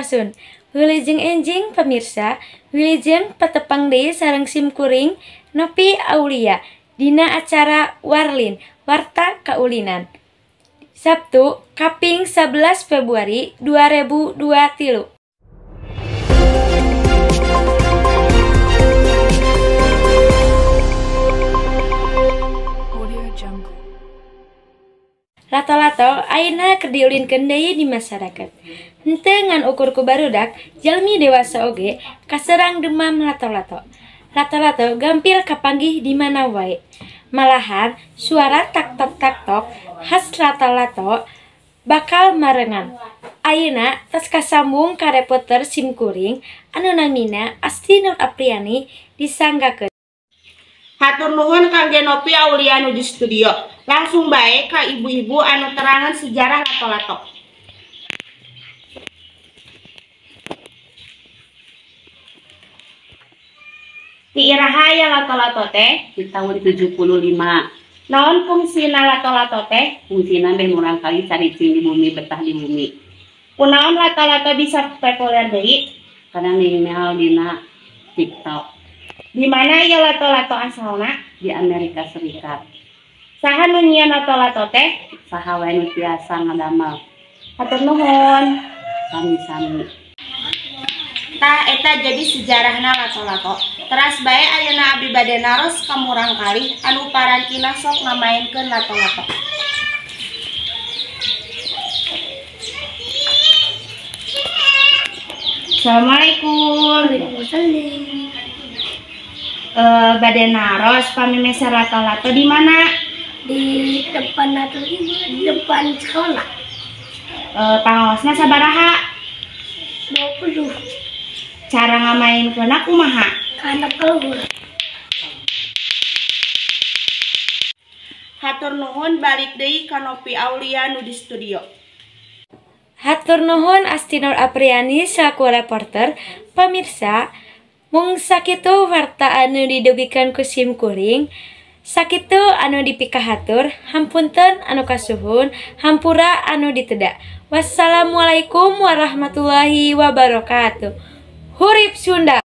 Sampurasun. Wilujeng enjing pamirsa, wilujeng patepang deui sareng simkuring Nopi Aulia dina acara Warlin, Warta Kaulinan. Sabtu kaping 11 Februari 2023. Lato-lato ayeuna keur diulinkeun deui di masyarakat. Henteu ngan ukur ku barudak, jalmi dewasa oge kaserang demam lato-lato. Lato-lato gampil kapanggih di mana wae. Malahan suara tak-tok-tak-tok khas lato-lato bakal marengan. Ayeuna tos kasambung ka reporter simkuring anu namina Asti Nur Apriani disanggakeun. Hatur nuhun kangge Nopi Aulia nu di studio. Langsung bae ka ibu-ibu anu terangan sejarah lato-lato. Ti iraha aya lato-lato teh? Di tahun 75. Naon fungsina lato-lato teh? Fungsina beh murangkali caricing di bumi, betah di bumi. Kunaon lato-lato bisa populer deui? Karena minimal dina TikTok. Di mana ieu lato-lato asalna? Di Amerika Serikat. Saha nu nyieun lato-lato teh? Saha wae nu tiasa ngadamel. Hatur nuhun. Sami-sami. Tah eta jadi sejarahna lato-lato. Teras bae ayeuna abdi bade naros ka murangkalih anu parantina sok ngamaenkeun lato-lato. Assalamualaikum. Waalaikumsalam. Bade naros pami meser lato-lato di mana? Di depan atau di depan sekolah. Pangaosna sabaraha? 20. Cara ngamainkeunna kumaha? Kana kaluhur. Hatur nuhun, balik deui ka Nopi Aulia nu di studio. Hatur nuhun Asti Nur Apriani selaku reporter. Pamirsa, mung sakitu warta anu didugikeun ku simkuring, sakitu anu dipikahatur, hampunten anu kasuhun, hampura anu diteda. Wassalamualaikum warahmatullahi wabarakatuh. Hurip Sunda.